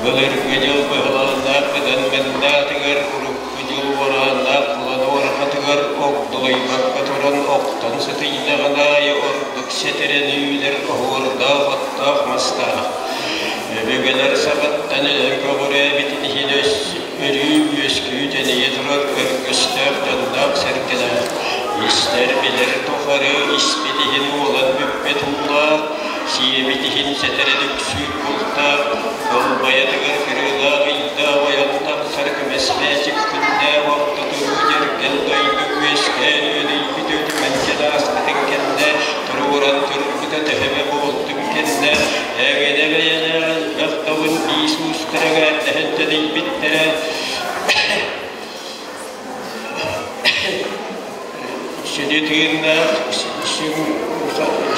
Былыргы дьыл быһылааннаах быдан мэндээтигэр, урукку дьыл уорааннаах кулан уорҕатыгар огдолуйбакка туран охтон сытыйдаҕын аайы ордук сэтэрэн үүнэр оһуордаах оттоох мастаах. Өбүгэлэр саҕаттан өлөн көҕүрээбитин иһин өрүү үөскүү тэнийэ турар өргөстөөх дьонноох-сэргэлээх, истэр-билэр тухары испит иһин уолан бүппэт уулаах, сиэбит иһин сэтэрэн үксүүр бултаах, кылбайатыгар кырыылаах ыйдаах ойон тахсар көмүс мээчик күннээх орто туруу дьэргэл дойду үөскээн үөдүйбүт үтүмэнчэн ааспытын кэннэ туруоран турбута төһө эмэ буолтун кэннэ эҥинэ бэйэлээх элбэх добун биис уустара эҥээрдэһэн тэнийбиттэрэ. Сүдү тыыннаах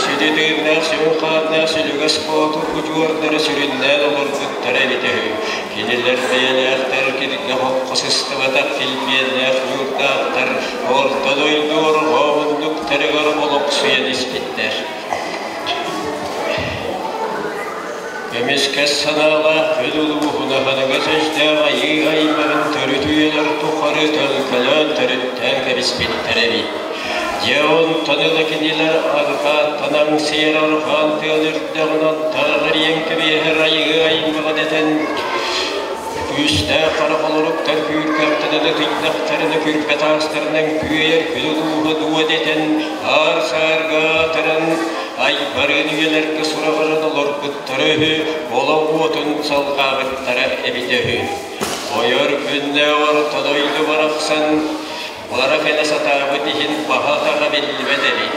сүдү тыыннаах сүҥ хааннаах сүлүгэс боотур удьуордара сүрүннээн олорбуттара эбитэ үһү. Кинилэр бэйэлээхтэр киргэ-хоххо сыстыбатах килбиэннээх ньуурдаахтар орто дойду орҕоо муннуктарыгар олохсуйан испиттэр. Көмүскэс санаалаах күн улууһун аһыныгас өйдөөх айыы аймаҕын төрүт үйэлэр тухары төлкөлөөн төрүттээн кэбиспиттэр эбит. Дьэ онтон ыла кинилэр арҕааттан аҥсыйар арҕаан тыал үрдэҕин антаарыйан кэбиһэр айыы аймаҕын этэн күүстээх хара холоруктар күүркэхтэрин ытыйдахтарына күрбэ таастарынан күөйэр күн улууһа дуо дэтэн аар-саарга аатыран айбарын үйэлэргэ сураҕыран олорбуттара үһү, олох уотун салҕаабыттара эбитэ үһү. Ойор күннээх орто дойду барахсан бара кэлэ сатаабыт иһин баһа-атаҕа биллибэт эбит.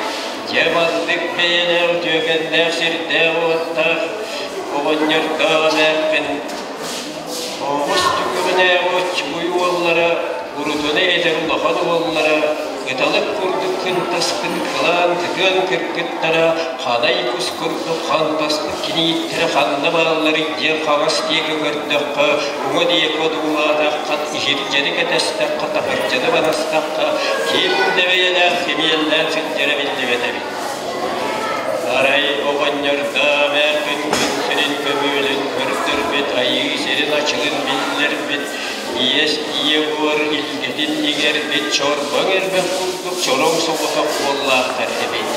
Дьэ маннык бэйэлээх үтүөкэннээх сирдээх-уоттаах оҕонньордоох эмээххин Оҕус түгэҕинээҕи оччугуй уоллара, урутуна этэр улахан уоллара, кыталык курдук кынтаспыт кылаан кытыан кыргыттара, ханай кус курдук хантаспыт кинииттэрэ ханна баалларый диэн хаҥас диэки көрдөххө, уҥа диэки одуулаатахха, иһирдьэни кэтэстэххэ, таһырдьаны банастахха, ким да бэйэлээх кимиэллээн сылдьара биллибэт эбит. Арай оҕонньордоох эмээххин күн сирин көмүөлүн көрдөрбүт, айыы сирин ачылын биллэрбит, иэс ийэ буор илгэтин иҥэрбит чорбоҥ эрбэх курдук чороҥ соҕотох уоллаахтар эбит.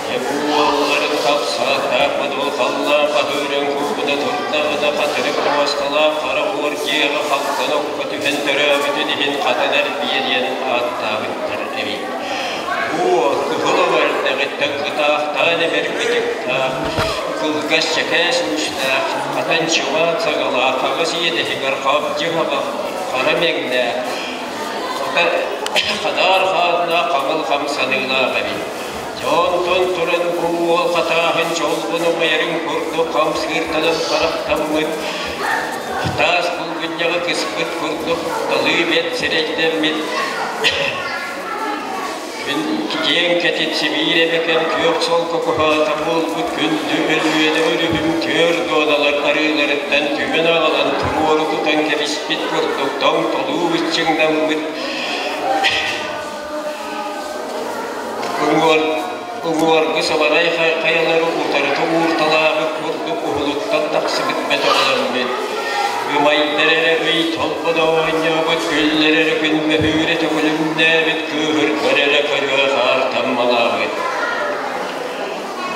Дьэ бу уолларын хапсаатаах бодуол халлаан хаһыырын куугуна турдаҕына хатырык муосталаах хара буор дьиэҕэ халҕан окко түһэн төрөөбүтүн иһин хатан эрбийэ диэн ааттаабыттар эбит. Уол кыһыл оҕо эрдэҕиттэн кытаахтаан эмэр кытыктаах, кылгас чэкээс уустаах, хатан чымаан саҥалаах хаҥас иэдэһигэр хабдьы хаҕах хара мэҥнээх, хадаар хааннаах хаҥыл хамсаныылаах эбит. Дьэ онтон туран бу уол хатааһын чолбон умайарын курдук хамсыыртанан харахтаммыт, таас булгунньаҕы кыспыт курдук талыы бэт сирэйдэммит Киэҥ кэтит сибиир эбэкэн күөх солко куһаата буолбут күндү Өлүөнэ өрүһүм түөр дуоналар арыыларыттан түмэн аҕалан туруору тутан кэбиспит курдук тоҥ толуу быччыҥнаммыт уҥуор Уҥуоргу сабарай хайалары утарыта уурталаабыт курдук уһулуттан тахсыбыт бөтөҕөлөммүт. Ымайдар эрэ ый толбоно оонньообут, күллэр эрэ күн мөһүүрэ төгүлүҥнээбит, кыыһырдар эрэ көрүө хаар таммалаабыт.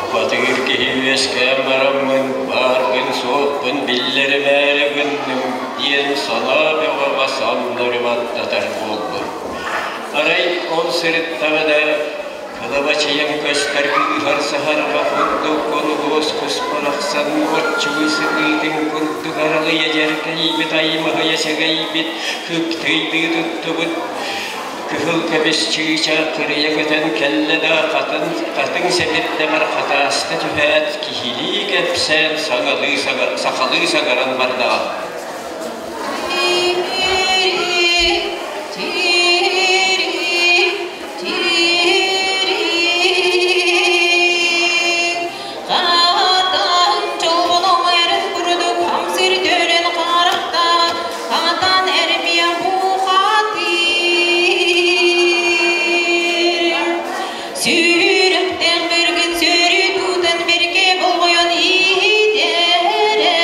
Бухатыыр киһи үөскээн бараммын, бааргын-суохпун биллэримээри гынным диэн санаа бөҕөҕө самнары баттатар буолбут. Арай ол сырыттаҕына Кылабачыйан көстөр кыыһар саһарҕа курдук курулуос кус барахсан оччугуй сытыытын курдук аралыйа дьэргэйбит аймаһыйа сэгэйбит кыптыйдыы туттубут кыһыл көмүс чыычаах кырыйа көтөн кэллэ да хатын хатыҥ сэбирдэҕэр хатааска түһээт киһилии кэпсээн саҥалыы сахалыы саҥаран бардаҕа. Сүүрүктэн бөргүн сөрү туутан бэркэ болҕойон иһитэрэ.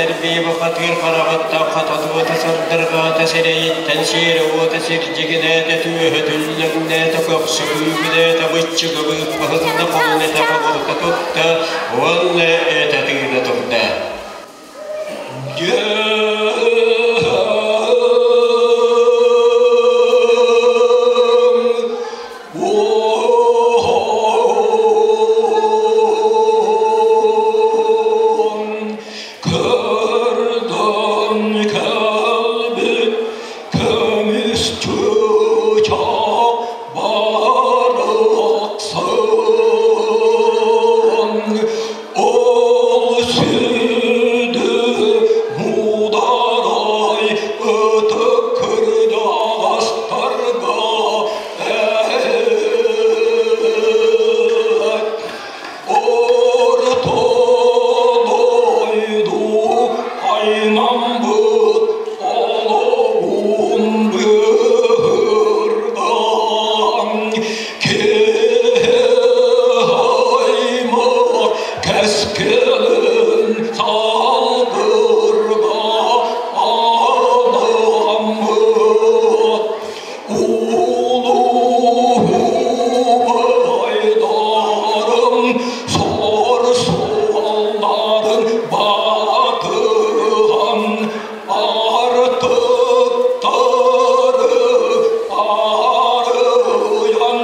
эрбии бухатыыр хараҕыттан хата уота сандырҕаата, сирэйиттэн сиэрэ уота сирдьигинээтэ, түөһэ түллэҥнээтэ, көхсө күүгүнээтэ, быччыгы быыппаһынна, холун этэ хобулута тутта уонна этэ тыына турда. Көрдөн кэлбит көмүс чыычаах барахсан ол сүдү муударай ытык кырдьаҕастарга Орто дойду аймаммыт олоҕун быһырдан киһи аймах кэскилин салгырга анаммыт Улуу сор суолларын батыһан артыктары арыйан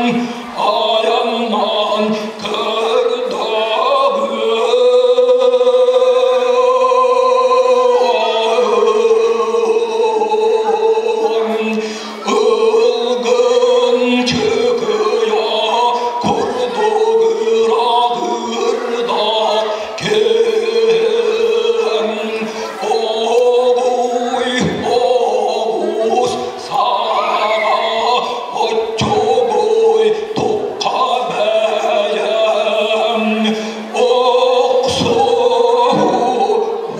айаннаан көрдөҕүм Ылгын чыкыйа курдук ырагырда кэм Огуй оҕус саҕа оччугуй тухха бэйэм Охсуһу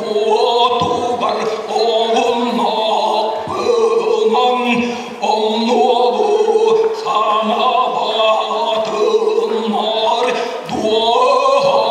уотугар оҕуннахпынан оннуолу санаабатыннар дуоһан.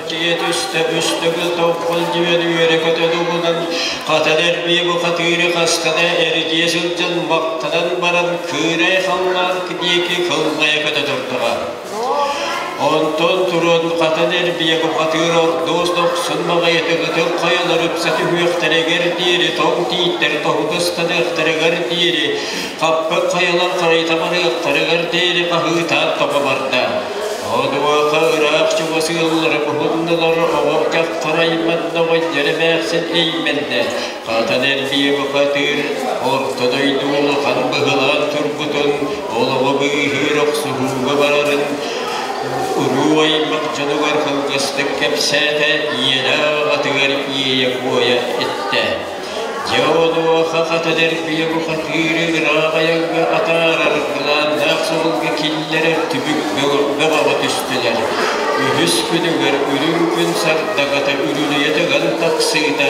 Дьиэ түстэ үстөгүл тоққол дьүөн үөрэ көтө дугунан хатан эрбии бухатыыры хаскана эрдиэ сылдьан мактанан баран кыырай халлаан диэки кыллайа көтө турдаҕа. Онтон туран хатан эрбийэ бухатыыр ордуос дохсун маҕайытык ытык хайалар ыпса түһүөхтэригэр диэри тоҥ тииттэр тоһутустаныахтарыгар диэри хаппыт хайалар харайта барыахтарыгар диэри хаһыытаан тоҕо барда. Одуоха ыраах чугас ыаллары уһуннулар оҕо дьахтар айманна оҕонньор эмээхсин эймэннэ. Хатан эрбийэ бухатыыр орто дойду улахан быһылаан турбутун, олоҕу быыһыыр охсуһууга барарын уруу аймах дьонугар кылгастык кэпсээтэ, ийэлээх аҕатыгар иэйэ-куойа эттэ. Дьэ онуоха хатан эрбийэ бухатыыры ыраах айаҥҥа атаарар былааннаах суолга киллэрэр түбүк бөҕөҕө түстүлэр. Үһүс күнүгэр үрүҥ күн сардаҥата үрүлүйэ тыган тахсыыта,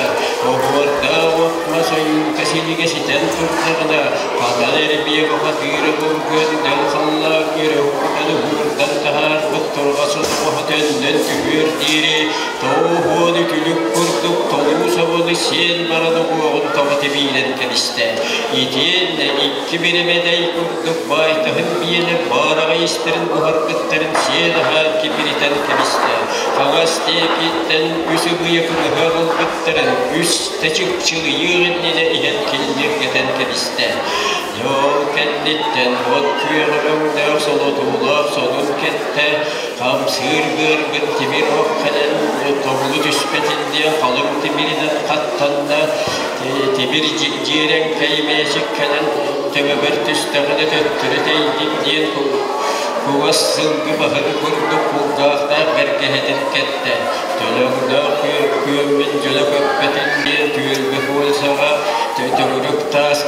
оһуордаах от мас ойуута силигэ ситэн турдаҕына, хатан эрбийэ бухатыыры булгун дэл халлаан үөрэ уһуктан уһуурдан таһаарбыт турҕа сотоҕоһо төннөн түһүөр диэри Тоҕуһуон үтүлүк курдук толуу собону сиэн баран уҥуоҕун тоҕо тибиирэн кэбистэ. Итиэннэ икки биримэдэй курдук баайтаһын биэлэр баараҕай истэрин буһарбыттарын сиэн аһаан кибиритэн кэбистэ. Хаҥас диэкиттэн үс ыбыйа кымыһы ылбыттарын үс да чыпчылыйыах иннинэ иһэн киллиргэтэн кэбистэ. Дьол кэнниттэн от күөҕэ өҥнөөх солотуулаах сонун кэттэ, хамсыыр быаргын тимир ох кэлэн тобулу түспэтин диэн халыҥ тимиринэн хаттанна, тимир дьиэрэҥкэй мээчик кэлэн төбөбөр түстэҕинэ төттөрү тэйдим диэн кугас сылгы баһын курдук кулгаахтаах бэргэһэтин кэттэ. Төлөҥнөөх күөммүн дьөлө көппөтүн диэн түөлбэ пуолсаҕа төгүрүк таас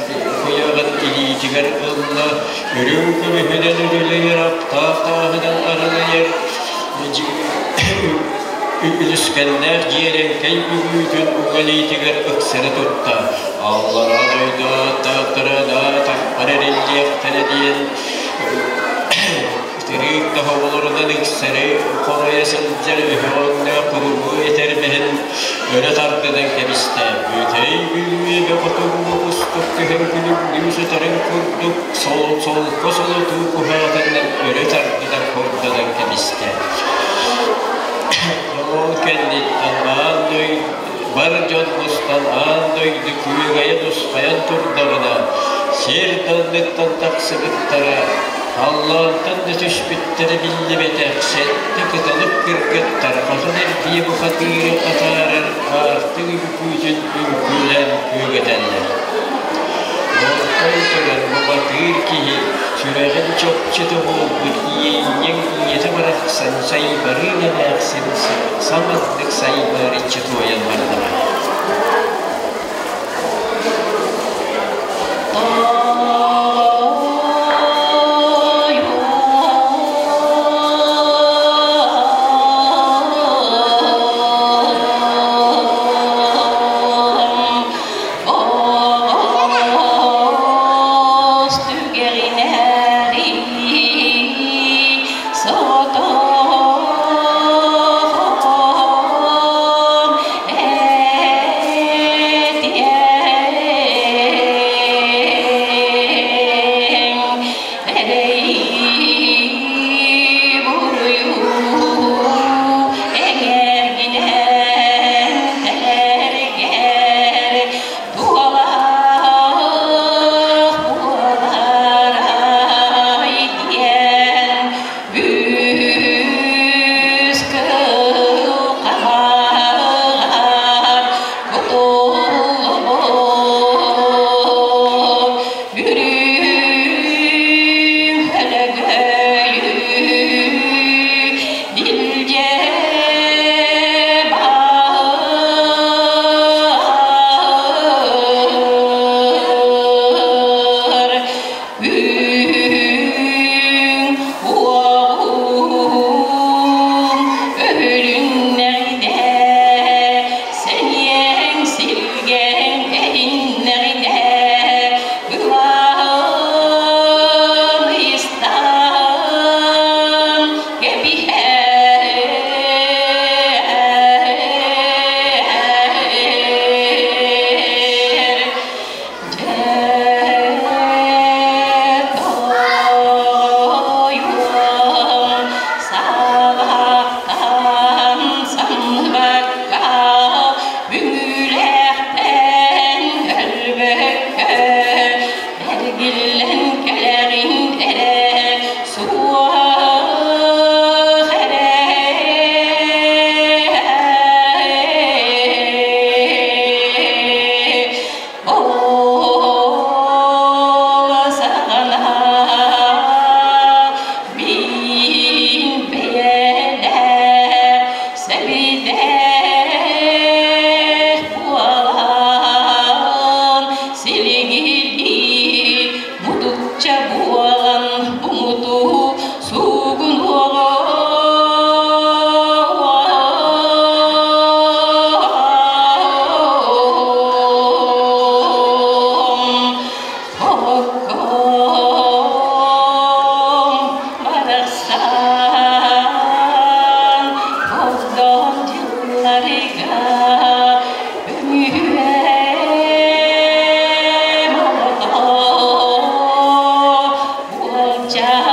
куйаҕын илиитигэр ылла, үрүҥ көмүһүнэн үрүлүйэр, аптаах тааһынан арылыйар. Үлүскэннээх дьиэрэҥкэй үҥүүтүн уҥа илиитигэр ыксары тутта, аллараа дойду ааттаахтара атахпар эриллиэхтэрэ диэн ытырыык тоһоҕолорунан ыксары хоройо сылдьар өһөҕөҥнөөх куругу этэрбэһин өрө тардынан кэбистэ. Бүтэй Бүлүү хотугу кустук түһэн күлүмнүү сытарын курдук солко солотуу куһаҕатынан өрө тардынан курданан кэбистэ. Ол кэнниттэн аан дойду бар дьон мустан аан дойду күөгэйэ тусхайан турдаҕына, сир даллыттан тахсыбыттара, халлаантан да түспүттэрэ биллибэтэх сэттэ кыталык кыргыттар хотун эргийэ бухатыыры атаарар аартык үҥкүүтүн үҥкүүлээн күөгэтэллэр. Онтон туран бухатыыр киһи сүрэҕин чопчута буолбут иэйинньэҥ ийэтэ барахсан сайбарыын эмээхсин самардык сайбарыччы туойан бардаҕа. Оҕус түгэҕинээҕи соҕотоҕом этиэм эрэйи-буруйу эҥэргинэн тэлэргэр туһалаах буоларай диэн үс кыл хаһаар кутуллубут үрүҥ өлөгөйү илдьэ бар күн уоҕун өһүлүннэҕинэ сэниэҥ силгэҥ эһиннэҕинэ былаан ыйыстан кэбиһэр. Дьэ, саҕахтан самныбакка, бүгүлэхтэн өлбөккө, эргиллэн кэлэҕин эрэ, суох эрэ. Ол саҕана мин бэйэлээх сэбилээх буолан силигилии мутукча буолан муҥутуу суугунуоҕум Окком барахсан огдон дьылларыгар үҥүөм оҕото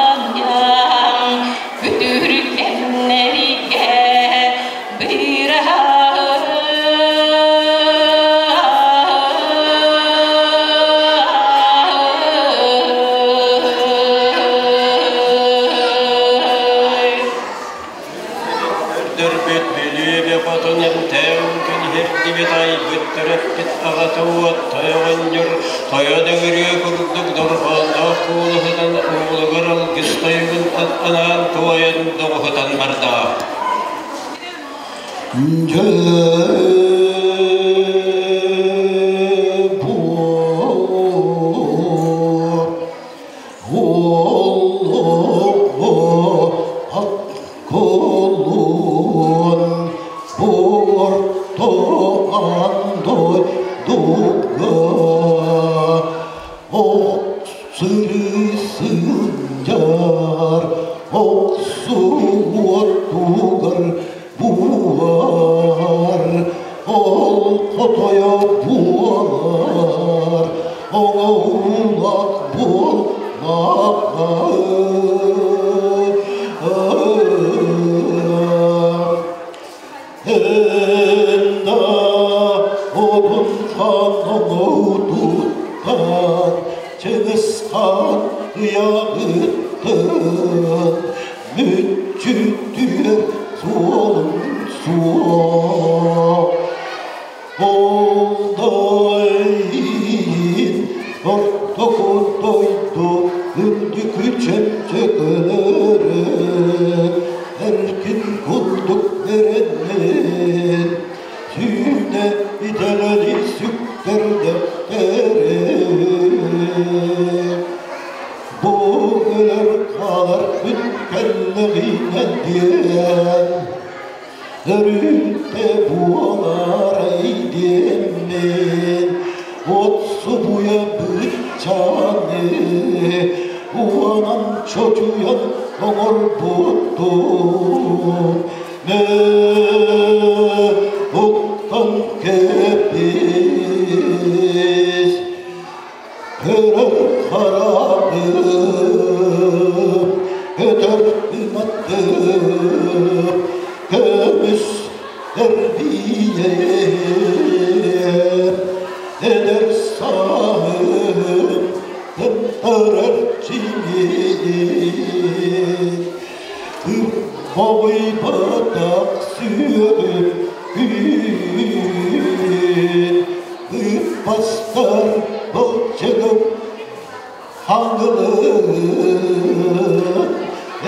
уолчаанньам күтүр кэмнэригэр быраһаай. Көрдөрбүт Бүлүүбэ хотун эмтээн күнүһэрдибит айбыт төрөппүт аҕата уот тойоҕонньор тойон ыҥырыа курдук дорҕоонноох куолаһынан уолугар алгыс тойугун анаан туойан доҕуһутан барда. Дьэ буор уоллук ат кулун Охсуотугар буар, ол хотойо буолар, оҥоулах буоллаҕа. Enda odun оҥоутуттан, Чыгысхан ыйаҕыттан, Мүччүтүөр суолун суох. Олдайын ортоку дойду үрдүкү чөмчөкөлөрө эркин курдук эрэннин сүүнэ итэҕэли сүктэрдэхтэрэ. Бу өлөр хаалар күн кэллэҕинэн диэн өрүттэ буоларай диэммин от субуйа быччаны уонан чочуйан оҥорбуттум мэ уктан кэбис көрөр хараҕым көтөр кынатым көмүс эрбием эдэр сааһым тымтарар чимин Бабай-батақ сүйіп күн Ыппастар былчыгым хаңылын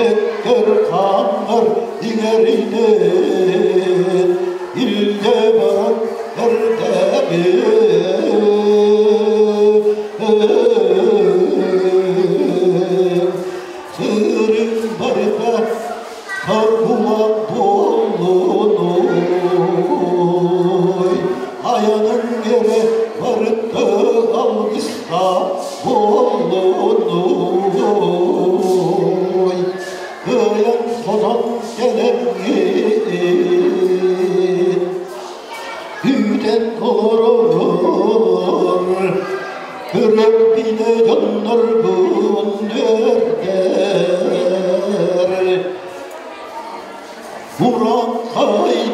Эккер хаңыр иңеринен Илде баран эрдэгин Сырын барыта соргулак буоллунуй Аянын эре барыта алгыста буоллунуй Кыайан хотон кэлэҥҥин Күүтэн олорор Көрөр билэ дьоннорбун үөрдэр Уран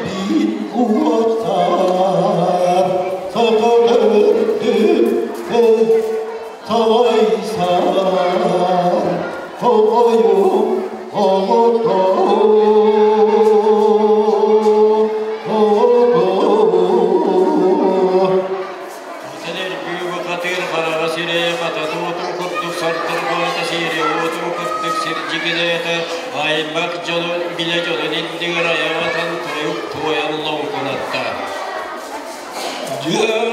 бин уотар Саха төрдүн салайсар Тоҕойум оҕото. Тэлэрбүү бухатыыр хараҕа сирэйэ хататы уотун курдук сордоргоото сиэри уотун курдук сирдьигинээтэ аймах дьонун билэ дьонун иннигэр айаҕатан тойук туойан лоҥкунатта. Ordu.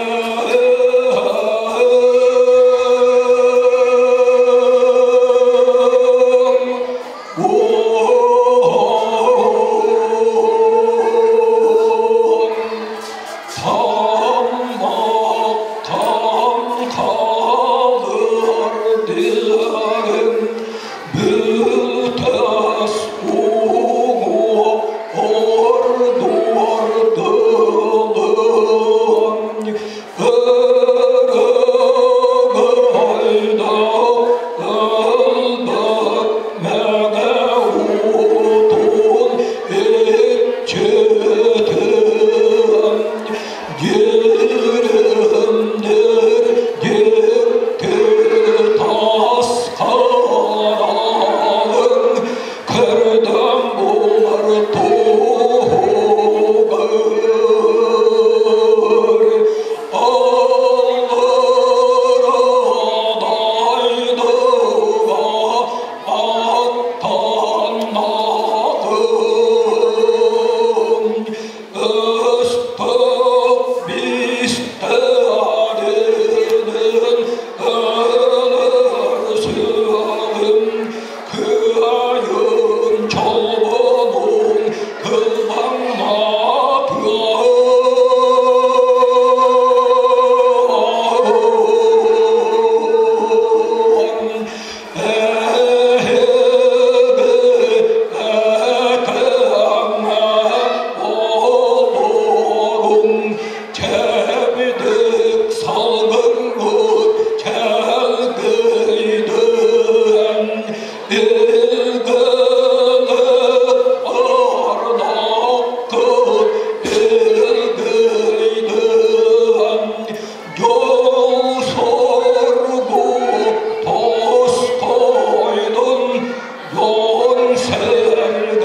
Дьон-сэргэ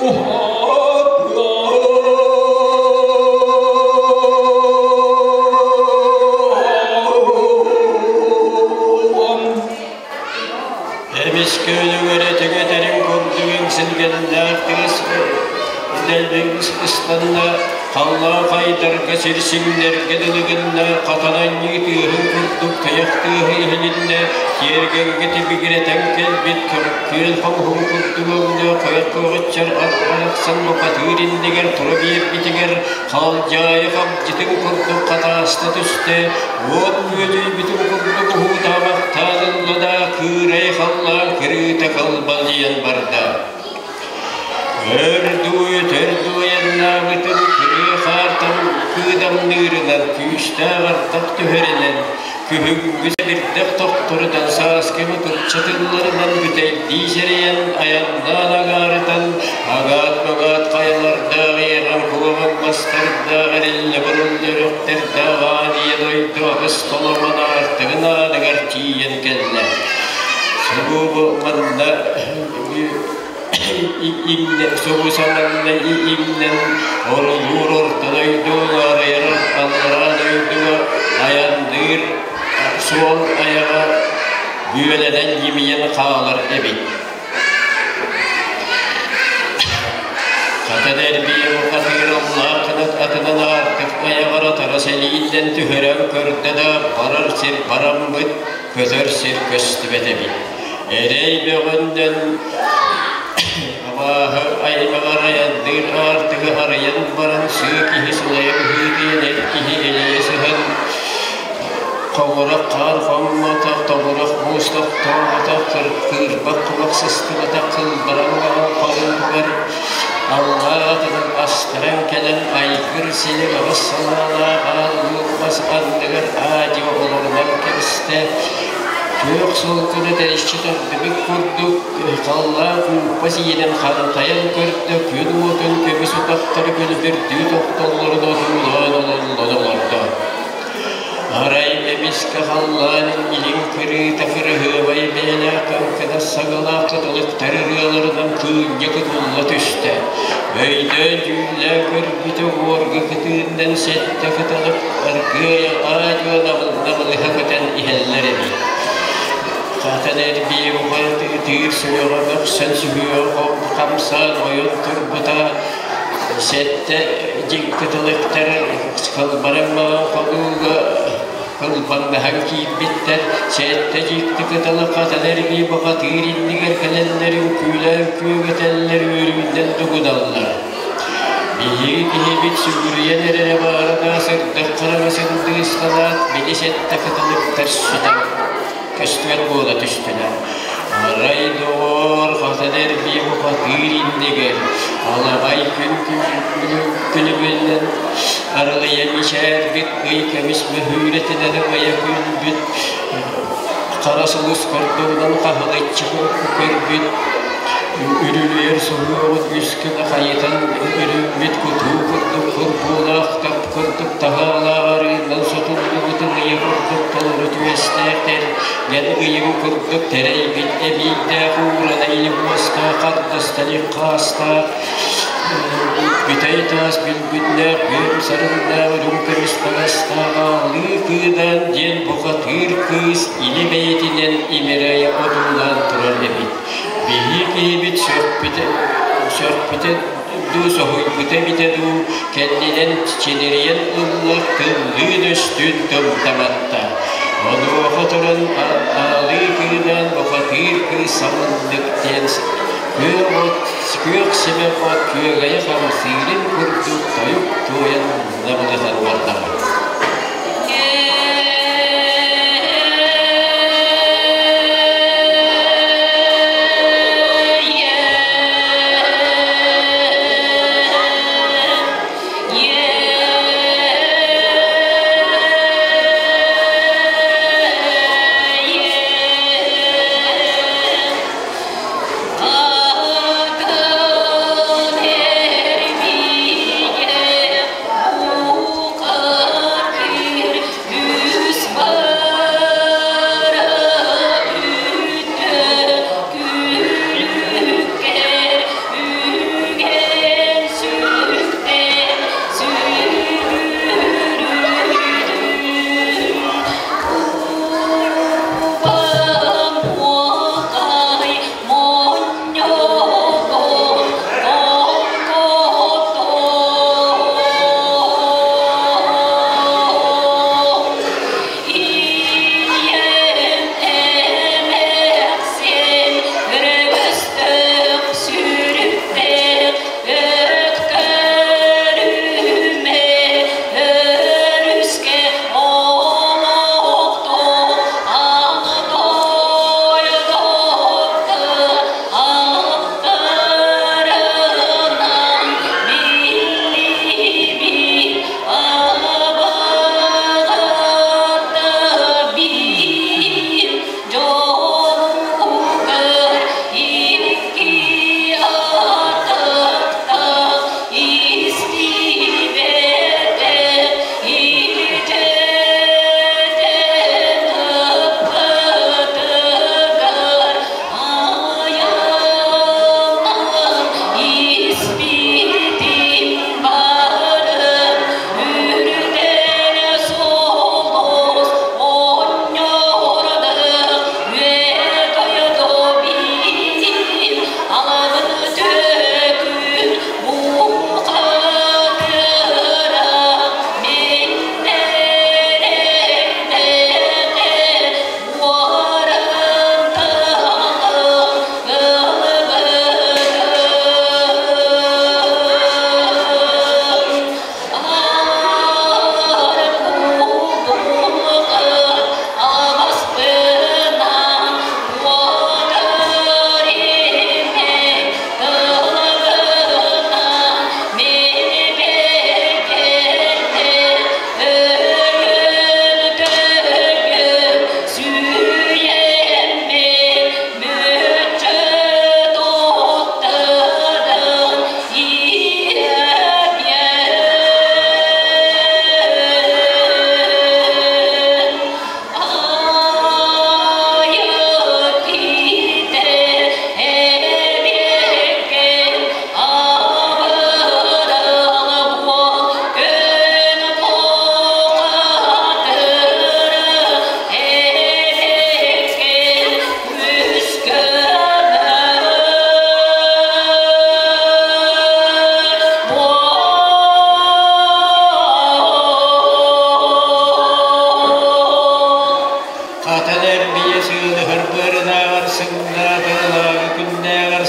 уһатыам. Эмискэ өлүгэр этиҥэтэрин курдук эҥсилгэннээх тыас дэлби ыстанна, халлаан хайдарга сир сиҥнэргэ дылы гынна, хатананньыы тыаһын курдук тайах тыаһа иһилиннэ, тиэргэҥҥэ тибигирэтэн кэлбит күөл хомуһун курдук өҥнөөх хойох көҕөччөр ат барахсан бухатыыр иннигэр тура биэрбитигэр халдьаайы хабдьытын курдук хатааста түстэ, уот күөдьүйбүтүн курдук уһуутаабахтаан ылла да, кыырай халлаан кырыыта кылбалыйан барда. Өр дуу, өтөр дуу айаннаабытын кырыы хаартан кыыдамныырынан күүстээх ардах түһэринэн, күһүҥҥү сэбирдэх тохторунан сааскы мутукча тылларынан бүтэйдии сэрэйэн айаннаан агаарытан, агаат-магаат хайалардаах иэҕэн куобах мастардаах эриллэ-бурулла үрүхтэрдээх аан ийэ дойду аҕыс толомон аартыгын ааныгар тиийэн кэллэ. Субу манна Субу-саманна иҥнэн орулуур орто дойдуга арыйар аллараа дойдуга айанныыр суол айаҕа бүөлэнэн ньимийэн хаалар эбит. Хата эрбийэ бухатыыр аллаах кынат атынан аартык айаҕар атара сэлииллэн түһэрэн көрдө да барар сир бараммыт, көтөр сир көстүбэт эбит. Эрэй бөҕөннөн абааһы аймаҕар айанныыр аартыгы арыйан баран сыа киһи сылайа быһыытыйан эр киһи элэйэ сыһан хоҥорох хаан хоммотох, тобурах муус тохтооботох, кыырбах кумах сыстыбатах кылбараҥ хоруутугар аллаа атынан астаран кэлэн айгыр силик аҕыс салаалаах аал лук мас анныгар аа-дьуо олорунан кэбистэ. Күөх солкуну тэриччи төрдүбүт курдук, халлаан кууппа сиэнэн хантайан көрдө, күн уотун көмүс утахтары күлүбүрдүү тохтоллорун одуулаан ололлон олордо. Арай эмискэ халлаан илин кырыыта кырыһыабай бэйэлээх кыҥкынас саҥалаах кыталыктар ырыаларынан кыынньа кутулла түстэ. Өйдөөн-дьүүллээн көрбүтэ уорга кытыыннан сэттэ кыталык аргыай аа-дьуо намылыһа көтөн иһэллэр эбит. Хатан эрбии ытыыр сүрэҕэ мөхсөн сүһүөҕэ хамсаан ойон турбута сэттэ дьиҥ кыталыктар кылбарыҥ маҥан хонууга кылбаҥнаһан киирбиттэр. Сэттэ дьикти кыталык хатан эрбии бухатыыр иннигэр кэлэллэр үҥкүүлээн күөгэтэллэр үөрүүнэн дугуналлар. Биһиги киһибит сүгүрүйэн эрэрэ баарына сырдык хараҥа сындыысталаат били сэттэ кыталыктар сүтэн көстүбэт буола түстүлэр. Арай доҕоор, хатан эрбии бухатыыр иннигэр аламай күн күлүмүнэн арылыйа мичээрбит ый көмүс мөһүүрэтинэн ымайа күлбүт хара сулус курдугунан хаһылыччы көрбүт үрүлүйэр суһуоҕун үс гына хайытан үрүммүт кутуу курдук курбуулаах тап курдук таһаалаах арыынан сотуллубут ымыйа курдук толору түөстээхтэр гэн ыйым курдук тэрэйбит эбиирдээх уурана илик уостаах хардастан хаастаах бүтэй таас бүлгүннээх бүөм сарыннаах үрүҥ көмүс таҥастаах аалыы кыыдаан диэн бухатыыр кыыс илэ бэйэтинэн имэрэй одуулаан турар эбит. Биһиги киһибит сөхпүтэ, сөхпүтэ дуу, соһуйбута эбитэ дуу, кэннинэн чинэрийэн ылла, тыллыын өстүүн тымтаматта. Онуоха туран аалыы кыыдаан бухатыыр кыыс самыннык диэн күөх от, күөх симэх от күөгэйэ хамсыырын курдук тойук туойан намылытан бардаҕа. Атын эрбиге.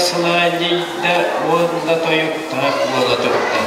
сылаанньыйда уонна тойуктаах буола турда.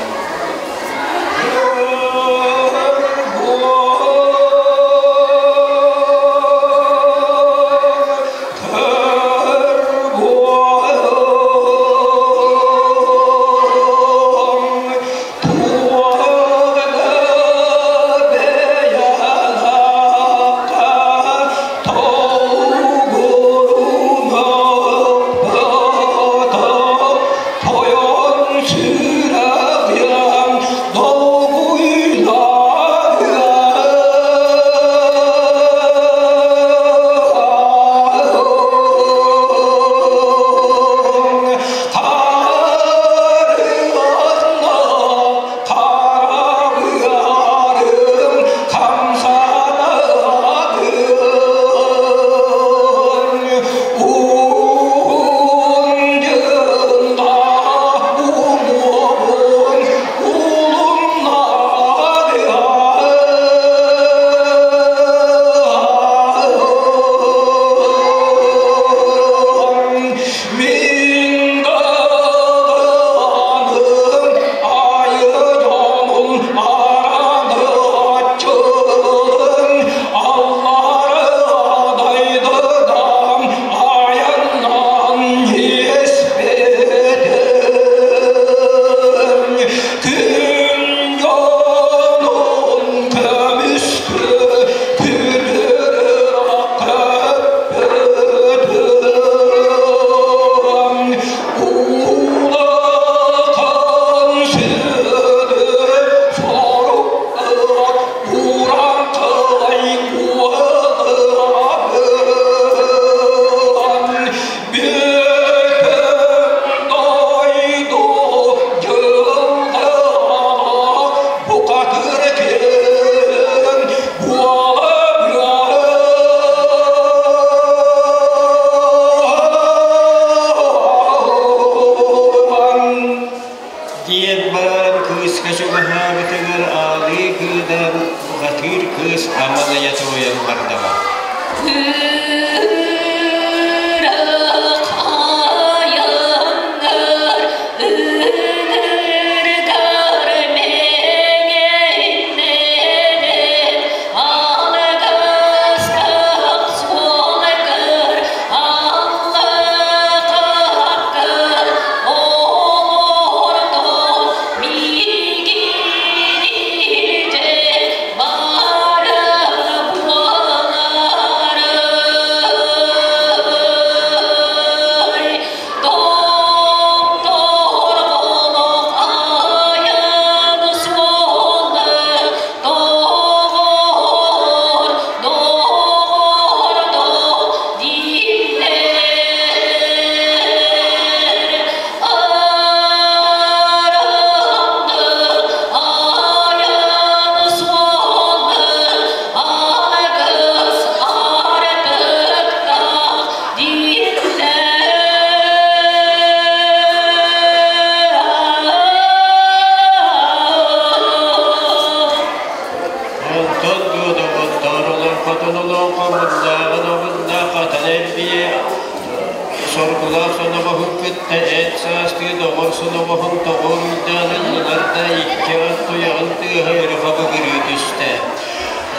Диэн баран кыыска чугаһаабытыгар аалыы кыыдан бухатыыр кыыс амалыйа туойан бардаҕа. Онтон дуо доҕоттоор олоҥхотун олоҥхомуннааҕын омуннаах хатан эрбийэ соргулаах соноҕоһун кытта эт саастыы доҕор соноҕоһун тоҕуоруйдаан ыллылар да икки ат туйаҕын тыаһа өрө хабыгырыы түстэ.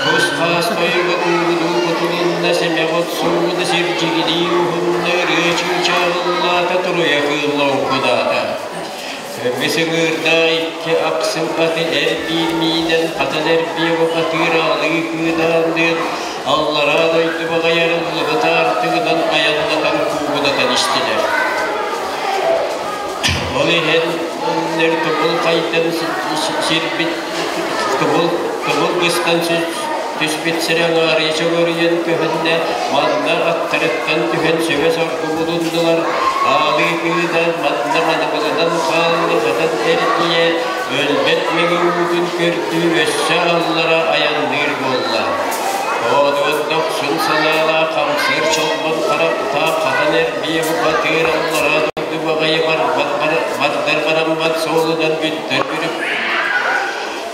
Кус-хаас тойуга уугунуу кутулунна, сэмэх от суугуна сирдьигинии уһунна, ырыа чыычааҕыллаата, туруйа кыылла оҥкудаата. Көмүс ыҥыырдаах икки ахсым аты эр-биир миинэн хатан эрбиэ бухатыыр аалыы кыыдаанныыр, аллараа дойду баҕайарыллыбыт аартыгынан айаннатан куугунатан истилэр. Ол иһэн тумул хайдан сирбит тумул тумул быстан түспүт сирэ аҥаарыйа чөҥөрүйэн көһүннэ, манна аттарыттан түһэн сүбэ-соргу булуннулар, аалыы кыыдан манна манабылынан хаалла хатан эргийэ, өлбөт мэҥэ уутун көрдүү өссө аллара айанныыр буолла. Хоодуот дохсун санаалаах хамсыыр чолбон харахтаах хатан эрбиэ бухатыыр аллара дойду баҕайы барбат бардар бараммат суолунан бүттэр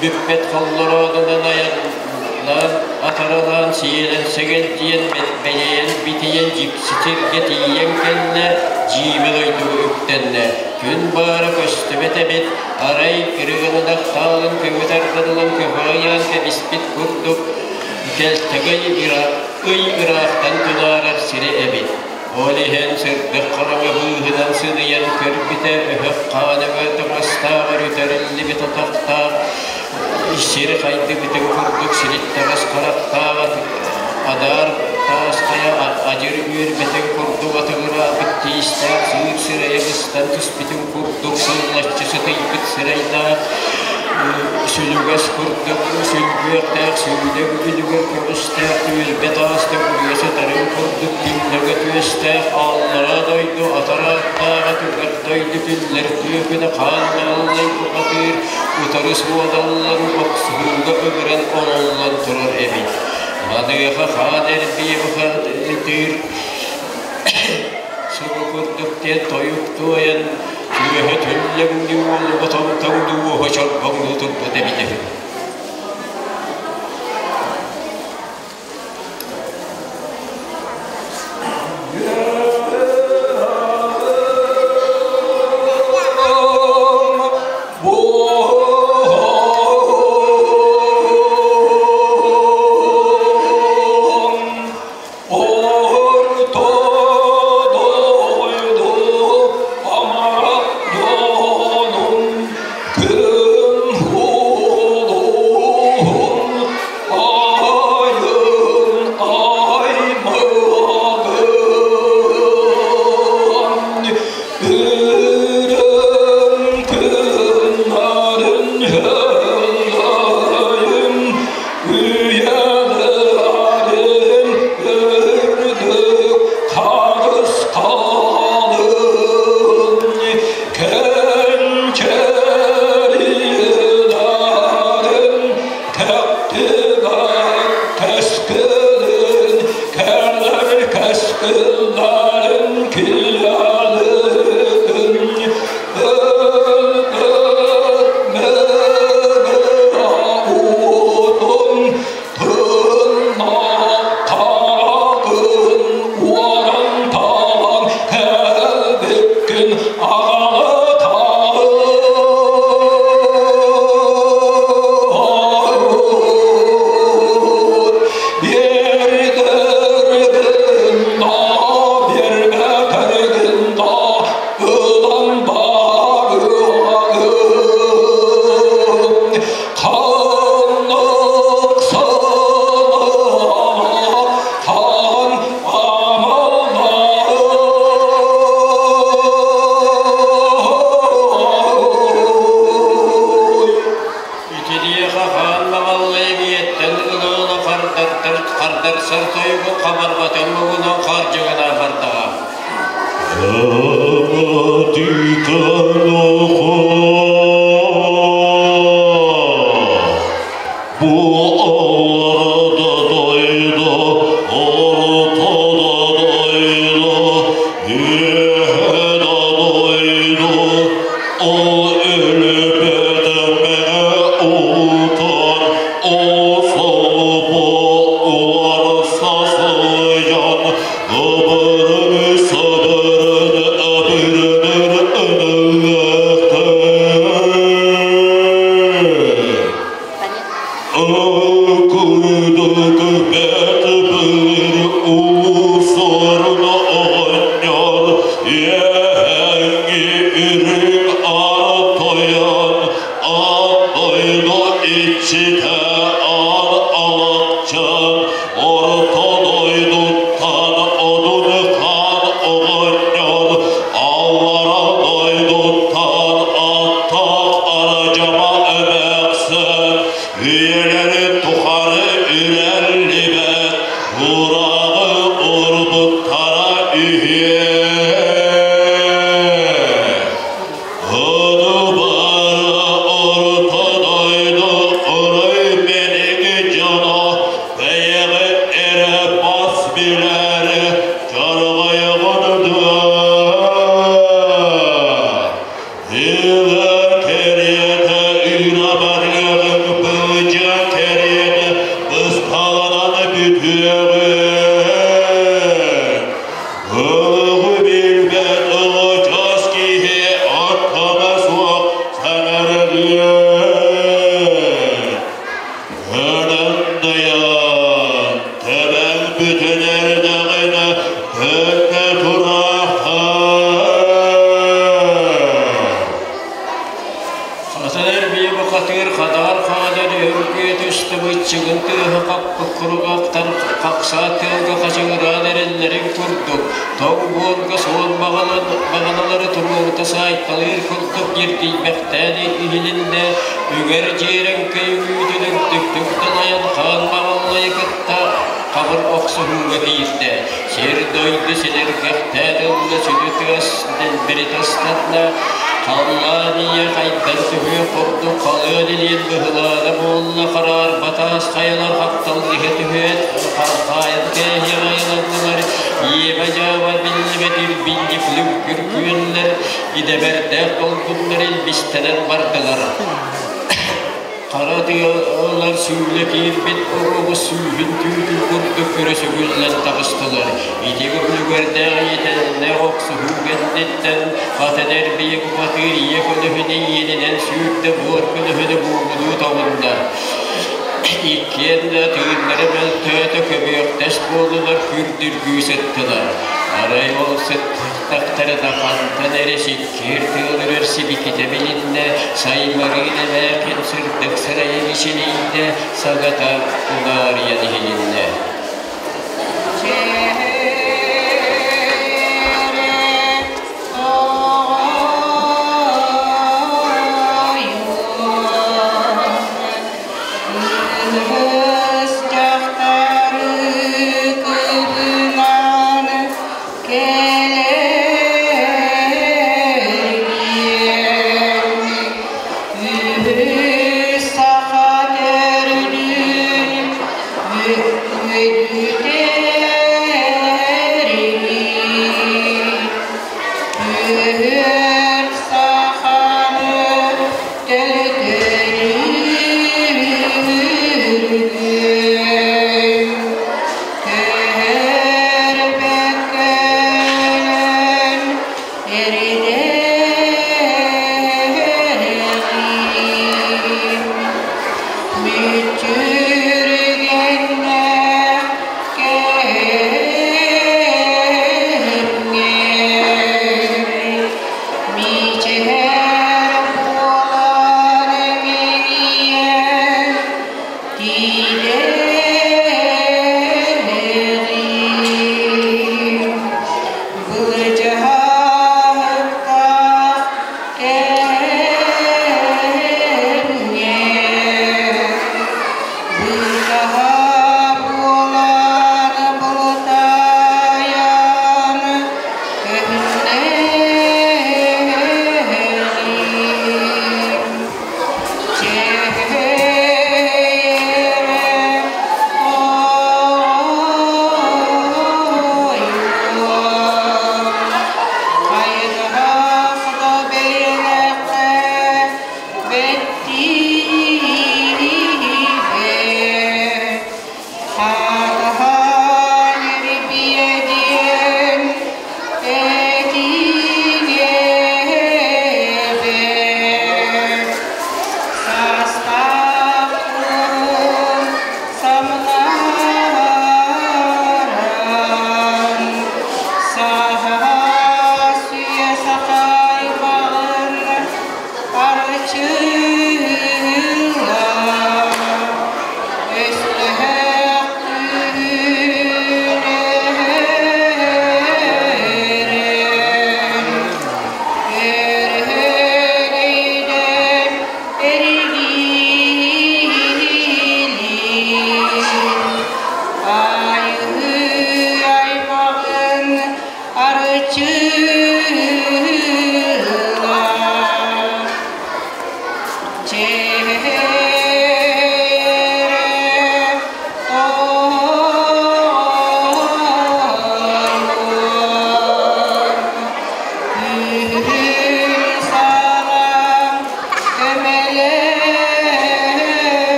бүппэт холлороонунан айаннаан атаралаан сиэлэн сэгэлдьийэн бэйэйэн битийэн дьикси сиргэ тиийэн кэллэ. Дьиибэ дойдуга үктэннэ. Күн баара көстүбэт эбит, арай кырыгынадах таалын көҥү тардан ылан көҕө ыйаан кэбиспит курдук, кэлтэгэй ый ыраахтан тунаарар сирэ эбит. Ол иһэн сырдык хараҥа быыһынан сыныйан көрбүтэ өһөх хааныга таҥастааҕар үтэриллибит атахтаах, сир хайдыбытын курдук сириттэҕэс харахтаах адаар таас хайа адьыр үөрбэтин курдук атыҥыраабыт тиистээх сыыр сирэйэ быстан түспүтүн курдук сыллаччы сытыйбыт сирэйдээх сүлүгэс курдук сүлгүөхтээх сүүлэ үлүгэр көҕүстээх түөлбэ таас төгүрүйэ сытарын курдук түннэгэ түөстээх аллараа дойду атарааттааҕа түгэх дойду түллэр түөкүнэ хааллааллай бухатыыр утары суодалларын охсуһууга ыҥыран ороллон турар эбит. Маныаха хаан эрбийэ бухатыыр субу курдук диэн тойук туойан түөһэ түллэҥнии уолуга томтоҥнуу уоһа чорбоҥнуу турбут эбит үһү. Орто дойду амарах дьонун күн улуһун айын аймагын үрүҥ күннэрин һэллэйин үйэлэрин үрдүк харысхалын кэнчээрилэрин тэптибэт кэскилин кэлэр кэскиллэрин киэлитин өлбөт мэҥэ уутун тырнахтаргын уоран талан кэлбиккин аҕалытаҕын биэрдэргин да биэрбэтэргин да ылан барыаҕым ханнык санаа хаан амалларый. Итиниэхэ хаан маҕаллай ийэттэн ыла-ыла хардарсар тойугун хабарҕатын муҥунан хардьыгынаан бардаҕа. Bu arada dayda, ortada dayda, üheda dayda, o ölübedeme utan, o salpa ularsa sayan, ıbırın sabırın öbürünün önüvekte. Курдук бэт бір улусорун оҕонньор Ынчыгын тыаһа хаппыт куругаахтар хахсаат тыалга хачыгыраан эрэллэрин курдук, тоҥ буорга суон баҕаналары туруорута саайталыыр курдук ньиргийбэхтээн иһилиннэ, үгэр дьиэрэҥкэй үҥүүтүн үрдүктүк далайан хаан маҕаллайы кытта хабыр охсуһууга киирдэ. Сир-дойду силиргэхтээн ылла сүдү тыас дэлбэритэ ыстанна, халлаан ийэ хайдан түһүөх курдук халыан илиэн быһылаана буолла хараарба таас хайалар хаптал иһэ түһээт хаайан кээһиэх айыланнылар иэбэ-дьааба биллибэт ирбинньик лүҥкүр күөллэр идэбэрдээх долгуннар илбистэнэн бардылар. Хара тыалар сүүлэ киирбит оруобу сүүһүн түүтүн курдук көрө сүгүллэн таҕыстылар. Ити үлүгэрдээх иитэллээх охсуһуу кэнниттэн хата эрбийэ бухатыыр ийэ көлөһүнэ иэнинэн сүүрдэ буор көлөһүнэ буугунуу тоҕунна. Иккиэн да тыыннара мөлтөөтө көбүөхтэс буоллулар күрдүргүү сыттылар. Арай ол сыттахтарына хантан эрэ сиккиэр тыалырар сибикитэ билиннэ, саймарыын эмээхин сырдык сырайа мичилийдэ, сагата унаарыйан иһилиннэ. Саха төрүнүн үөдүтээччи.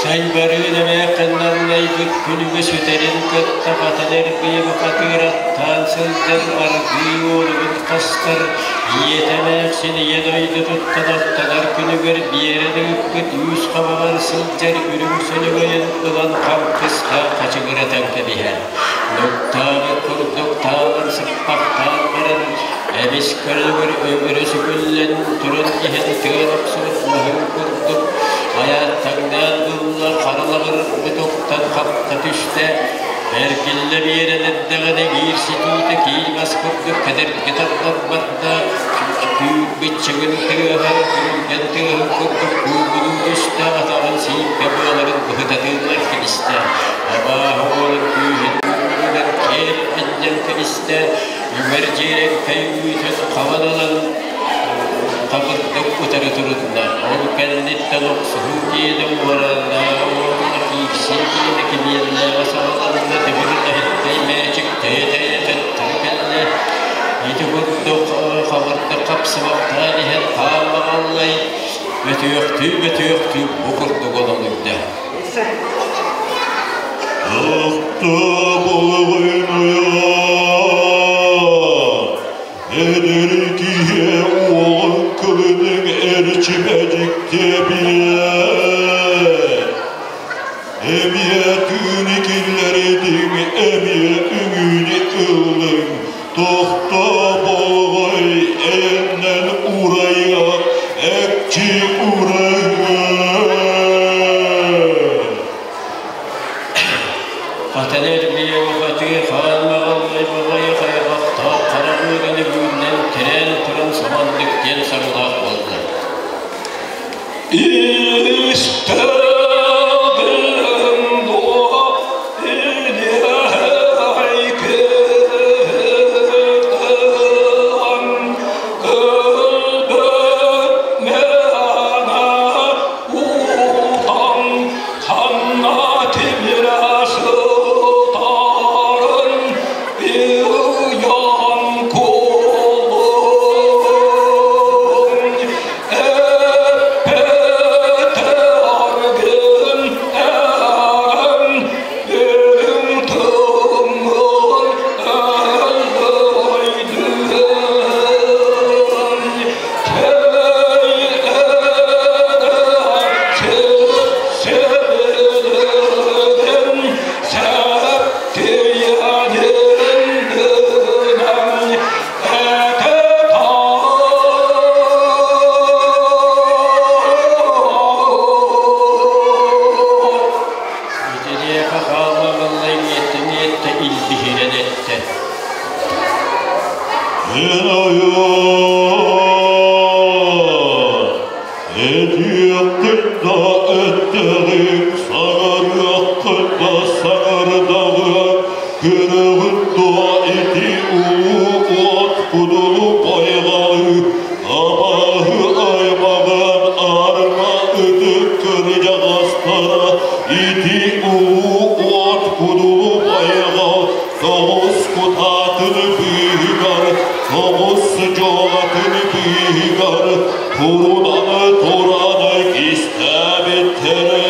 Сайбарыын эмээххин аллайбыт күлүгэ сүтэрин кытта хатан эрбийэ бухатыыр аттаан сылдьан аргыый уолугун хастар, ийэтэ эмээхсин ийэ дойдутуттан аттанар күнүгэр биэрэн ыыппыт үүс хабаҕар сылдьар үрүҥ сөлөгөйүн ылан хаҥкыска хачыгыратан кэбиһэр. Нуктаабыт курдук таалан сыппахтаан баран, эмис көлүгэр өҥөрө сүкүллэн туран иһэн тыал охсубут маһын курдук айааттаҥнаан ылла, харалаҕыр бутуктан хапта түстэ, эргиллэ биэрэн эрдэҕинэ биир ситиитэ киил мас курдук кэдэрги тардан барда, күүрбүт чыгын тыаһа, күрүлгэн тыаһын курдук куугунуу түстэ, атаҕын сииккэ быаларын быһытатыылар кэбистэ, абааһы уолун күүһүн уурунан киэп анньан кэбистэ, үгэр дьиэрэҥкэй үүтүн хабан ылан хабырдык утары турунна. Ол кэнниттэн охсуһуу диэни уорааннааҕы уонна киирсии киинэ кимиэннээҕэ саҕаланна, тимир үлэһиттэй мээчик тэйэ-тэйэ төттөрү кэллэ. Ити курдук хабырдык хапсыбахтаан иһэн хааммаҕаллай, бөтүөхтүү-бөтүөхтүү бу курдук олоҥуйда. Ахта болҕойун уйан, эдэр киһи уолун кылының эрчимэ дьикти билэр. Эмиэ тыыны киллэрдиҥ, эмиэ үҥүүнү ыллыҥ, тохто болҕой эйэннэн урайыах, экчи урайыах. Хатан эрбийэ бухатыы хаан маҕаллай баҕайы хайҕахтаах хара быараны бүүннэн тирээн туран саманнык диэн саҥалаах буолла. Истэҕин дуо илиэйкитин кылбыт мээнэ утан ханна тимирэ сытарын ыйан кулун эппэтэргин эрэн үрүҥ тыҥын өллөйдүн чэй сэбилигин сэптийэнин гынан Итиниэхэ хаалла-маллай миэттэ-миэттэ илбиһирэн эттэ. Эн ойон, этиэххин да эттэҕиҥ, саҥарыаххын да саҥардаҕыҥ, көрөҕүн дуо ити улуу уот кудулу байҕалы, абааһы аймаҕын аарыма ытык кырдьаҕастара ити улуу уот кудулу байҕал тоҕус кутаатын быыһыгар, тоҕус дьуоҕатын быыһыгар турунан туран кистээбиттэрэ.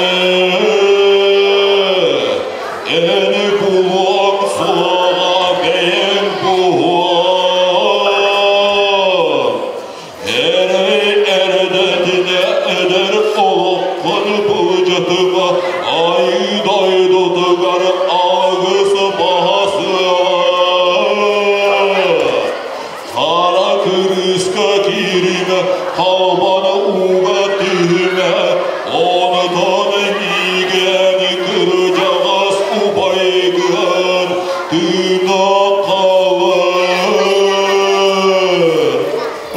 Эн булуоҥ суоҕа бэйэҥ буһуоҥ. Эрэй эрдэтинэ эдэр олоххун былдьатыма, айыы дойдутугар алгыс баһасыа. Хара кырыска кииримэ, халбан ууга түһүмэ, онтон миигэн кырдьаҕас убайгын тыына хаалар.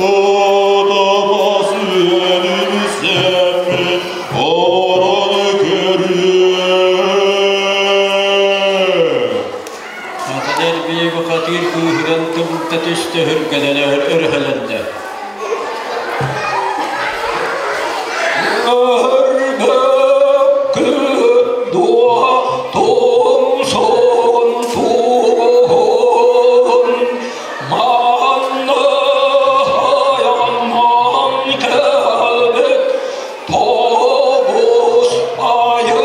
Отамас үөнүн сэммин олорон көрүө. Хатан эрбийэ бухатыыр кыыһыран тымта түстэ өһүргэнэн өрөһөлөннө. Тоғыз айы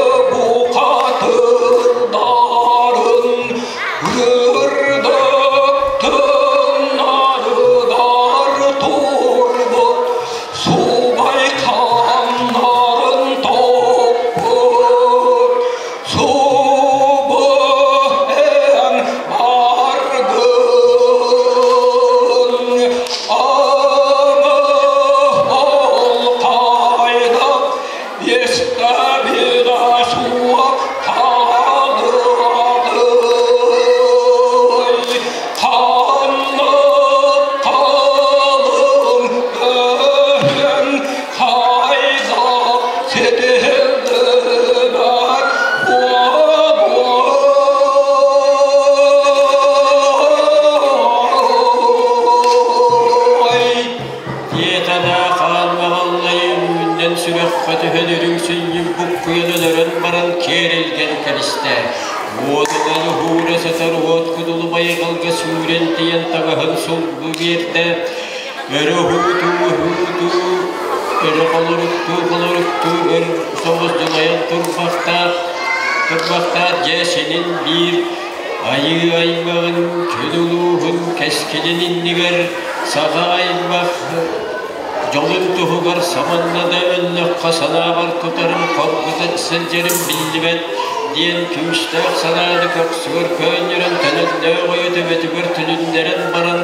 Бэстабила суох хаалыаҕай, ханна халыҥ көһөн хайдах ситиһиллибэт буолуой? Диэтэ хаан маҕаллайын үүннэн сүрэххэ түһэн үрүҥ сүнньүн буккуйан өлөрөн баран киэр илгэн кэбистэ. Уотунан уһуура сытар уот кудулу байҕалга сүүрэн тиийэн таҥаһын сулбу биэрдэ. Өрө уһуутуу уһуутуу, өрө холоруктуу холоруктуу өр соҕус дьулайан турбахтаах, турбахтаах дьэ синин биир айыы аймаҕын күн улууһун кэскилин иннигэр саха аймах дьолун туһугар саманна да өллөххө санаабар тутарым хоргута сылдьарым биллибэт диэн күүстээх санааны көхсүгэр көөнньөрөн төлөннөөх ойо төбөтүгэр түлүннэрэн баран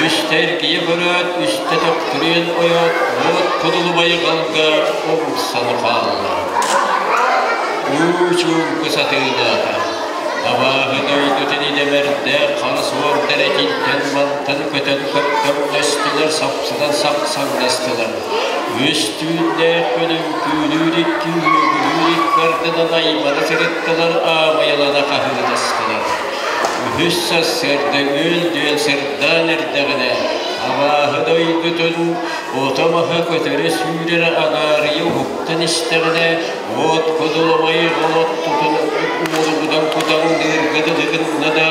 үстэ эргийэ көрөөт үстэ төхтүрүйэн ойоот уот кудулу байҕалга умсан хаалла. Уу чуумпу сатыылаата. Абааһы дойдутун идэмэрдээх хара суордар этинтэн мантан көтөн көптөҥнөстүлэр, сапсынан сахсаҥнастылар. Үс түүннээх күнүм күүлүүр икки үөгүлүүр икки ардынан аймана сырыттылар, аамайалана хаһыытастылар. Үһүс сарсыарда үөл-дүөл сырдаан эрдэҕинэ, абааһы дойдутун ото-маһа көтөрө сүүрэрэ агаарыйа уһуктан истэҕинэ, Уот кудулумай болот тутун уолугунан кутаҥныырга дылы гынна да,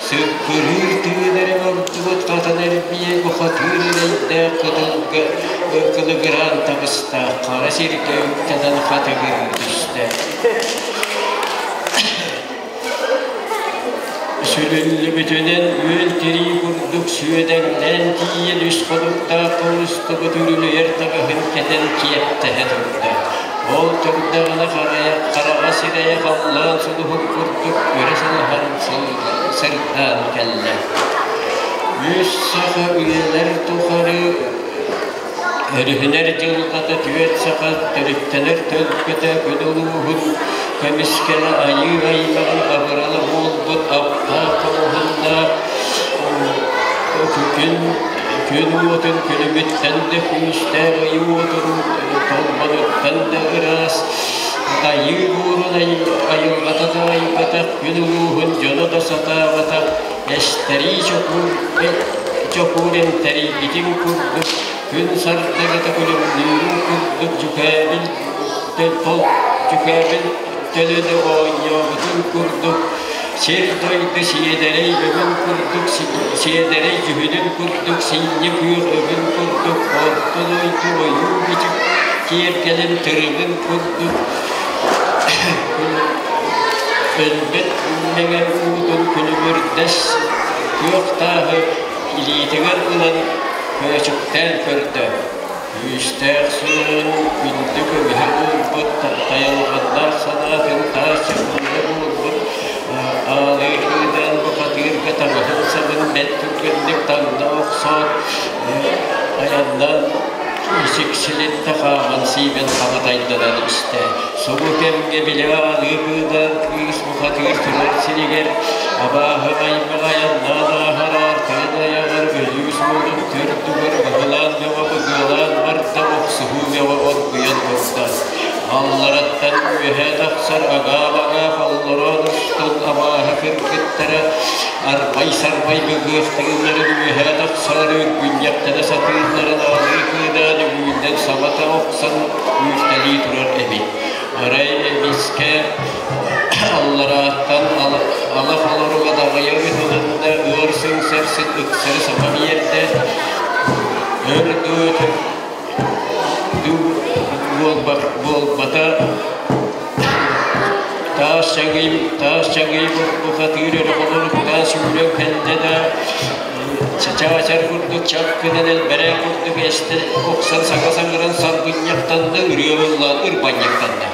сыккырыыр тыын эрэ ордубут хатан эрбийэ бухатыыр эрэйдээх кытылга кылыгыраан таҕыста, хара сиргэ үктэнэн хатыгырыы түстэ. Сүлүллүбүтүнэн үөл тирии курдук сүөдэҥнээн тиийэн үс хонуктаах холустубут үрүлүйэр таҥаһын кэтэн киэптэһэ турда. Ол турдаҕына хараҕа сирэйэ халлаан сулуһун курдук өрө салаһан сырдаан кэллэ. Үс саха үйэлэр тухары Өрүһүнэр дьылҕата түөрт саха төрүттэнэр төлкөтө күн улууһун көмүскэлэ айыы аймаҕын абырала буолбут аптаах хомуһуннаах күн күн уотун күлүмүттэн да күүстээх ый уотун толбонуттан да ыраас айыы буорун айылҕата да айбатах күн улууһун дьоно да сатаабатах эстэрии чокуур чокуур эмтэрийбитин курдук күн сардаҥата күлүмнүүрүн курдук дьүкээбил дьүкээбил төлөнө оонньообутун курдук сир-дойду сиэдэрэй өҥүн курдук сиэдэрэй дьүһүнүн курдук синньи күөх өҥүн курдук орто дойду ойуу-бичик киэргэлин тырымын курдук өлбөт мэҥэ уутун күлүмүрдэс күөх тааһы илиитигэр ылан көөчүктээн көрдө. Күүстээх сүрэҕин күндү көмүһэ буолбут, тайалҕаннаах санаатын таас чахылга буолбут аалыы кыыдаан бухатыырга таҥаһын сабын бэрт түргэнник таҥна охсоот, айаннаан Сиксилиттэ хааман сиибэн хаҕытайданан истэ. Субу кэмҥэ били аалыы кыыдаан кыыс бухатыыр турар сиригэр абааһы аймаҕа айаннаан ааһар аартыгын айаҕар өлүү суолун төрдүгэр быһылаан бөҕө быгыалаан барда охсуһуу бөҕө оргуйан турда. Аллараттан үөһэ тахсар агаа-багаа холлороон устун абааһы кыргыттара арбай-сарбай быгыахтыылларын үөһэ тахсар үргүнньэхтэнэ сатыылларын аалыы кыыдаан үгүүннэн самата охсон үүртэлии турар эбит. Арай эмискэ алларааттан ала холоруга даҕайа ыһылынна, ыар сыҥсар сыт ыксары саба биэрдэ. Өр буолбата таас чаҥый таас чаҥый бухатыыр өрө холоруктаан сүүрэн кэллэ да чаачар курдук чап гынан элбэрээ курдук эстэ охсон саҥа саҥаран сарбынньахтанна ырыа ыллаан ырбанньахтанна.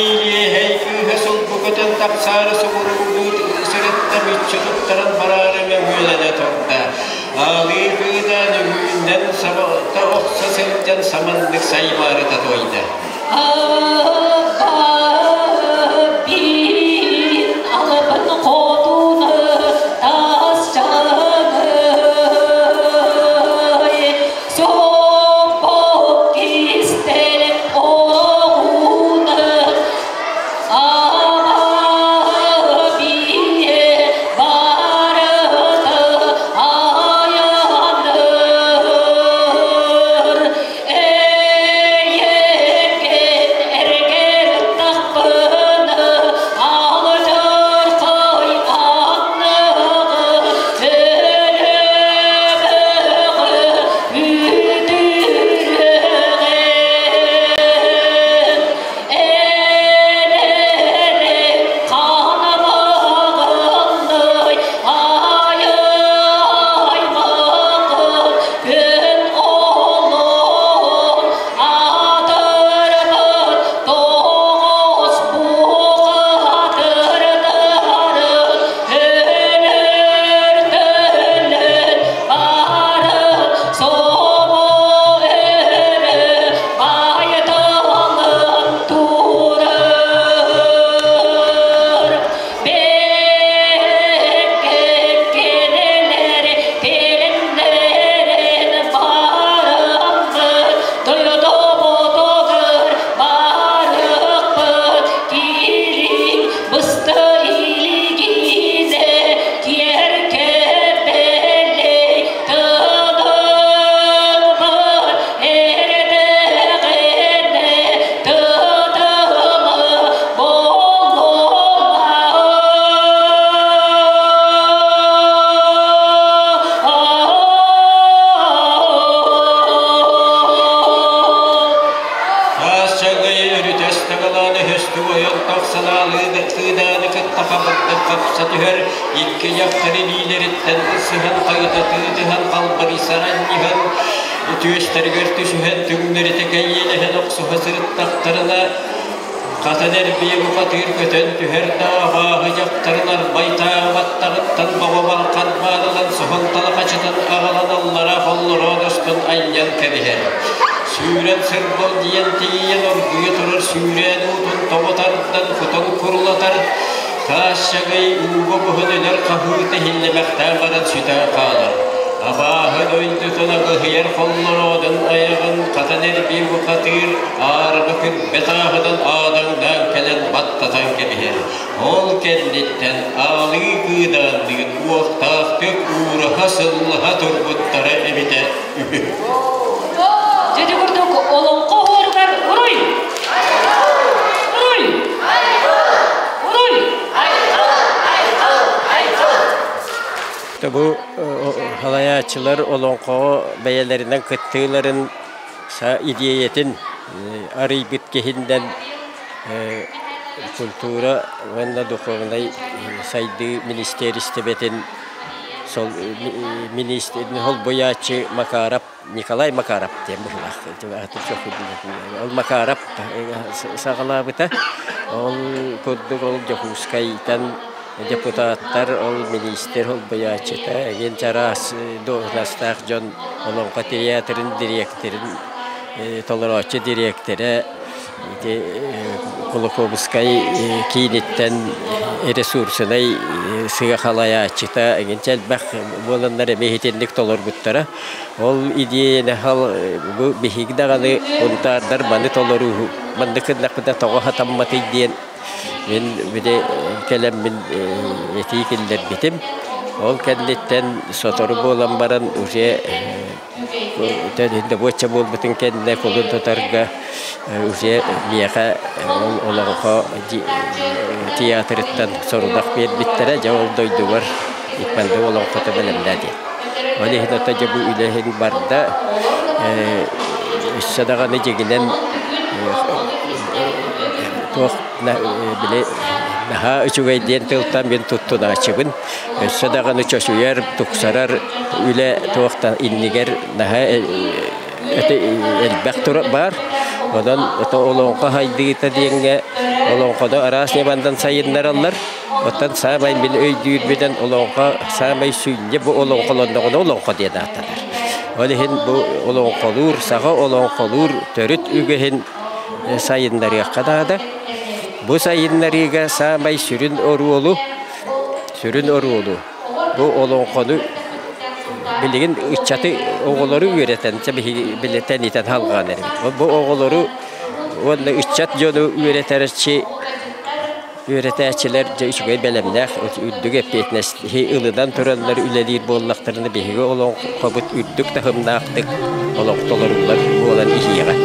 Илиэһэй кыыһа сулбу көтөн тахсаары субуруҥнуу сырытта мүччү туттаран бараары мөҥүөлэнэ турда. Аалыы кыыдаан үҥүүннэн сабата охсо сылдьан саманнык саймаарыта туойда. Бин алыбын хотуну тас чаҥый Соппок кистэл оҕуна Ама бие барыта аяныр Эйэккин эргэр тахпына алдьархай анныгы өлөмөҕө үтүрүҕэн Элэрэ хаанамаҕынный айаймаҕын күн олоҕун атырбыт тоҕус бухатырдарын өлөр-төлөн барын собо өрө байталын турар Бэккэлэр тилиннэрэн бараммыт дойдубутугар барыахпыт кириҥ быста илигинэ киэркэбэлэй тыынылбыт эрдэҕинэ тытыма буолума. Таас чаҥый өрүтэ ыстаҥалаан өһөстүк ойон тахсан аалыы кыыдааны кытта хабырдык хапса түһэр, икки дьахтар илиилэриттэн ысыһан хайыта тыытыһан халбарыйсан анньыһан, түөстэригэр түсүһэн түҥнэритэ кэйиэлэһэн охсуһа сырыттахтарына, хатан эрбийэ бухатыыр көтөн түһэр да абааһы дьахтарын арбайтааҕы баттаҕыттан баҕа балхарбаан ылан соһон талахачытан аҕалан аллара холлороон устун анньан кэбиһэр. Сүүрэн сырбал диэн тиийэн оргуйа турар сүүрээн уутун тоҕо тардан кутан курулатар, таас чагай ууга буһан өлөр хаһыыта иһиллэмэхтээн баран сүтэ хаалар. Абааһы дойдутун аҕыһыйар холлороодун айаҕын хатан эрбии бухатыыр аарыма күрбэ тааһынан аадаҥнаан кэлэн баттатан кэбиһэр. Ол кэнниттэн аалыы кыыдаанныын уохтаахтык уураһа сыллаһа турбуттара эбитэ үһү. Дьэ курдук олоҥхо оһуоругар уруй! Уруй! Уруй! Бу салайааччылар олоҥхоҕо бэйэлэринэн кыттыыларын идиэйэтин арыйбыт киһиннэн культура уонна духовнай сайдыы министиэристибэтин солбуйааччы Макаров Николай Макаров диэн быһыылаах. Ол Макаров саҕалаабыта. Ол курдук ол Дьокуускайтан депутаттар, ол миниистир солбуйааччыта, эҥин чараас дуоһунастаах дьон Олоҥхо тыйаатырын дириэктэрин толорооччу дириэктэрэ ити Кулаковскай кииниттэн ресурсунай сыа халайааччыта эҥин элбэх буоланнар эмиэ итинник толорбуттара. Ол идиэйэни хал бу биһиги даҕаны унтаардар маны толоруу маннык гыннахпытына тоҕо хатамматый диэн мин били кэлэммин этии киллэрбитим. Ол кэнниттэн сотору буолан баран уже добуочча буолбутун кэннэ кулун тутарга уже миэхэ ол олоҥхо театрыттан сорудах биэрбиттэрэ дьэ ол дойдубар Иппанды олоҥхото бэлэмнээ диэн. Ол иһин ото дьэ бу үлэһин барда өссө даҕаны дьиҥинэн туох били наһаа үчүгэй диэн тылтан мин туттунааччыбын. Өссө даҕаны чочуйар, тупсарар үлэ туох да иннигэр наһаа элбэх баар. Онон олоҥхо хайдыыта диэҥҥэ Олоҥхону араас ньыманан сайыннараллар. Оттон саамай мин өйдүүрбүнэн олоҥхо саамай сүнньэ бу олоҥхолонноҕуна олоҥхо диэн ааттанар. Ол иһин бу олоҥхолуур, саха олоҥхолуур төрүт үгэһин сайыннарыахха наада. Бу сайыннарыыга саамай сүрүн оруолу, сүрүн оруолу бу олоҥхону билигин ыччаты оҕолору үөрэтэн, билэтэн итэн халҕаан эрэбит. Бу оҕолору уонна ыччат дьону үөрэтэрчи үөрэтээччилэр дьэ үчүгэй бэлэмнээх үрдүк эппиэтинэсти ылынан тураннар үлэлиир буоллахтарына биһиги олоҥхобут үрдүк таһымнаахтык олохтолоруллар буолан иһиэҕэ.